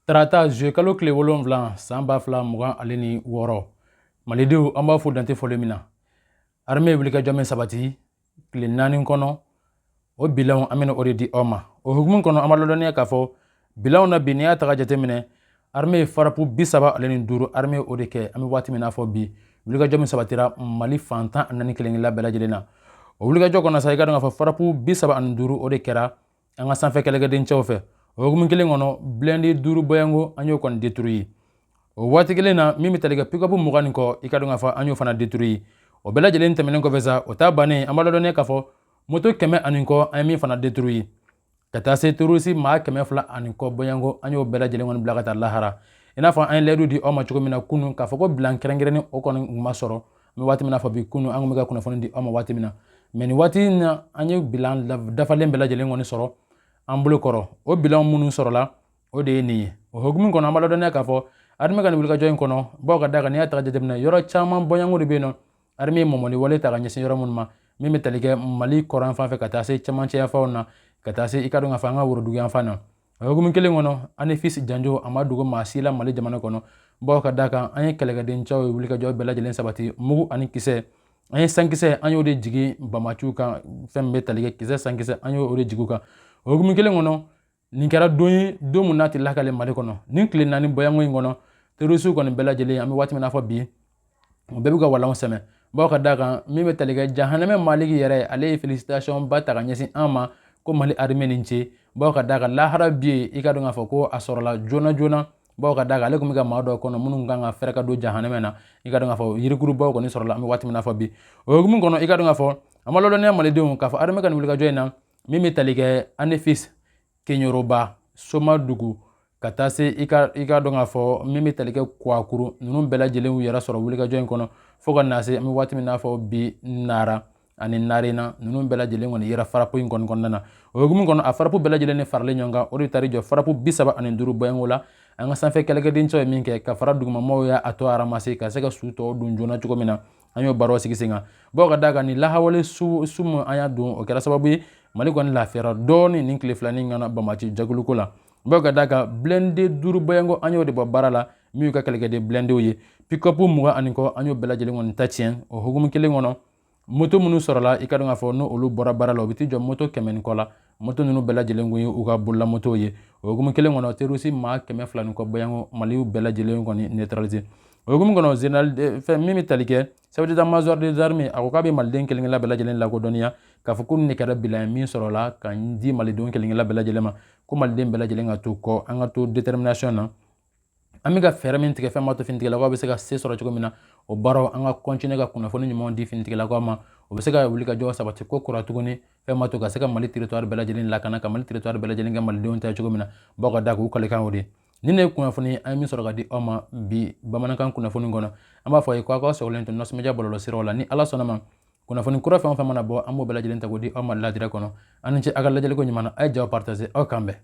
Tarata zuye kalo tile 7 san 2026, malidenw, an b'a fo dante fɔli min na. Armée ye wulikajɔ min sabati tile 4 kɔnɔ, o bilanw, an bɛna o de di aw ma. O hukumu kɔnɔ, an b'a ladɔnniya k'a fɔ bilanw na bi, n'i y'a ta ka jateminɛ, armée ye frappe 35, armée o de kɛ. An bɛ waati min na fɔ bi, wulikajɔ min sabatira Mali fan 14 kelen-kelenna bɛɛ lajɛlen na, o wulikajɔ kɔnɔ sa, i ka dɔn k'a fɔ frappe 35, o de kɛra an ka sanfɛ kɛlɛkɛden cɛw fɛ. O hukumu kelen kɔnɔ, blindé duuru bɔyanko, an y'o kɔni détruit. O waati kelen na, min bɛ tali kɛ pick-up 20 ni kɔ, i ka dɔn k'a fɔ an y'o fana détruit. O bɛɛ lajɛlen tɛmɛnen kɔfɛ sa, o ta bannen, an b'a ladɔnniya k'a fɔ moto 100 ani kɔ, an ye min fana détruit, ka taa se terroriste maa 200 ani kɔ bɔyanko, an y'o bɛɛ lajɛlen kɔni bila ka taa lahara. I n'a fɔ an ye layidu di aw ma cogo min na kunun, k'a fɔ ko bilan kɛrɛnkɛrɛnnen, o kɔni ma sɔrɔ. An bɛ waati min na fɔ bi, kunun an kun bɛ ka kunnafoni di aw ma waati min na, mais nin waati in na, an ye bilan dafalen bɛɛ lajɛlen kɔni sɔrɔ an bolo kɔrɔ. O bilan minnu sɔrɔla, o de ye nin ye. O hukumu kɔnɔ, an b'a ladɔnniya k'a fɔ armée ka nin wulikajɔ in kɔnɔ, bawo ka da kan, n'i y'a ta ka jateminɛ, yɔrɔ caman bɔɲɔgɔnko de bɛ yen nɔ, armée ye mɔmɔli wale ta ka ɲɛsin yɔrɔ minnu ma, min bɛ tali kɛ Mali kɔrɔn fan fɛ ka taa se cɛmancɛ yanfanw na, ka taa se, i ka dɔn k'a fɔ, an ka worodugu yanfan na. O hukumu kelen kɔnɔ, Anefis janjo, a ma dogo maa si la Mali jamana kɔnɔ, bawo ka da kan, an ye kɛlɛkɛden cɛw ye wulikajɔ bɛɛ lajɛlen sabati. Mugu ani kisɛ, an ye sankisɛ, an y'o de jigin bamaciw kan. Fɛn min bɛ tali kɛ kisɛ, sankisɛ, an y'o de jigin u kan. O hukumu kelen kɔnɔ, nin kɛra don ye, don mun n'a tɛ lakale Mali kɔnɔ. Nin tile 4 bɔyanko in kɔnɔ, terrorisiw kɔni bɛɛ lajɛlen, an bɛ waati min na fɔ bi, u bɛɛ bɛ ka walanw sɛmɛ, bawo ka da kan, min bɛ tali kɛ jahanamɛ maliki yɛrɛ, ale ye félicitation ba ta ka ɲɛsin an ma ko Mali armée ni ce, bawo ka da kan, lahara bi ye, i ka dɔn k'a fɔ ko a sɔrɔla joona joona, bawo ka da kan, ale tun bɛ ka maa dɔw kɔnɔ minnu kan ka fɛrɛ ka don jahanamɛ na. I ka dɔn k'a fɔ yirikurubaw kɔni sɔrɔla. An bɛ waati min na fɔ bi, o hukumu kɔnɔ, i ka dɔn k'a fɔ an b'a ladɔnniya malidenw k'a fɔ armée ka nin wulikajɔ in na, min bɛ tali kɛ Anefis, Keɲoroba, Somadugu, ka taa se, i ka dɔn k'a fɔ, min bɛ tali kɛ Kuwakuru, ninnu bɛɛ lajɛlen y'u yɛrɛ sɔrɔ wulikajɔ in kɔnɔ, fo ka na se, an bɛ waati min n'a fɔ bi, Nara ani Narena, ninnu bɛɛ lajɛlen kɔni yera frappe in kɔni kɔnɔna na. O hukumu kɔnɔ, a frappe bɛɛ lajɛlen ni faralen ɲɔgɔn kan, o de taar'i jɔ frappe 35 bɔyanko la. An ka sanfɛ kɛlɛkɛden cɛw ye min kɛ ka fara dugumamaw y'a to ramasser ka se ka su tɔw dun joona cogo min na, an y'o baaraw sigi sen kan, bawo ka d'a kan, nin lahawale su min an y'a don, o kɛra sababu ye Mali kɔni lafiyara dɔɔni nin tile filanin kana bamaci jɛkuluko la, bawo ka d'a kan, blindé duuru bɔyanko, an y'o de bɔ baara la, min y'u ka kɛlɛkɛden blindéw ye. Pick-up 20 ani kɔ, an y'o bɛɛ lajɛlen kɔni ta tiɲɛ. O hukumu kelen kɔnɔ, moto minnu sɔrɔla, i ka dɔn k'a fɔ n'olu bɔra baara la, o bɛ t'i jɔ moto 100 ni kɔ la. Moto ninnu bɛɛ lajɛlen kun ye u ka bolola motow ye. O hukumu kelen kɔnɔ, terroriste maa 200 ni kɔ bɔyanko, Maliw bɛɛ lajɛlen kɔni neutraliser. O hukumu kɔnɔ, général, fɛn min bɛ tali kɛ chef d'état-major des armées, a ko k'a bɛ maliden kelen kelenna bɛɛ lajɛlen lakodɔnniya k'a fɔ ko nin de kɛra bilan ye min sɔrɔla ka di malidenw kelen kelenna bɛɛ lajɛlen ma, ko maliden bɛɛ lajɛlen ka to kɔ, an ka to détermination na. An bɛ ka fɛɛrɛ min tigɛ, fɛn b'a to finitigilakaw bɛ se ka se sɔrɔ cogo min na, o baaraw, an ka continuer ka kunnafoni ɲumanw di finitigilakaw ma, o bɛ se ka wuli ka jɔ sabati ko kura tuguni, fɛn b'a to ka se ka Mali territoire bɛɛ lajɛlen lakana, ka Mali territoire bɛɛ lajɛlen kɛ malidenw ta cogo min na, bawo ka da k'u kalikan o de. Nin de ye kunnafoni an ye min sɔrɔ ka di aw ma bi bamanankan kunnafoni kɔnɔ. An b'a fɔ a ye ko aw ka sɔgɔlen to Nɔsɔnmedia bɔlɔlɔ siraw la. Ni Ala sɔnna ma, kunnafoni kura fɛn o fɛn mana bɔ, an b'o bɛɛ lajɛlen ta k'o di aw ma ladira kɔnɔ. An ni ce a ka lajɛliko ɲuman na. A ye jaw partager. Aw kan bɛn.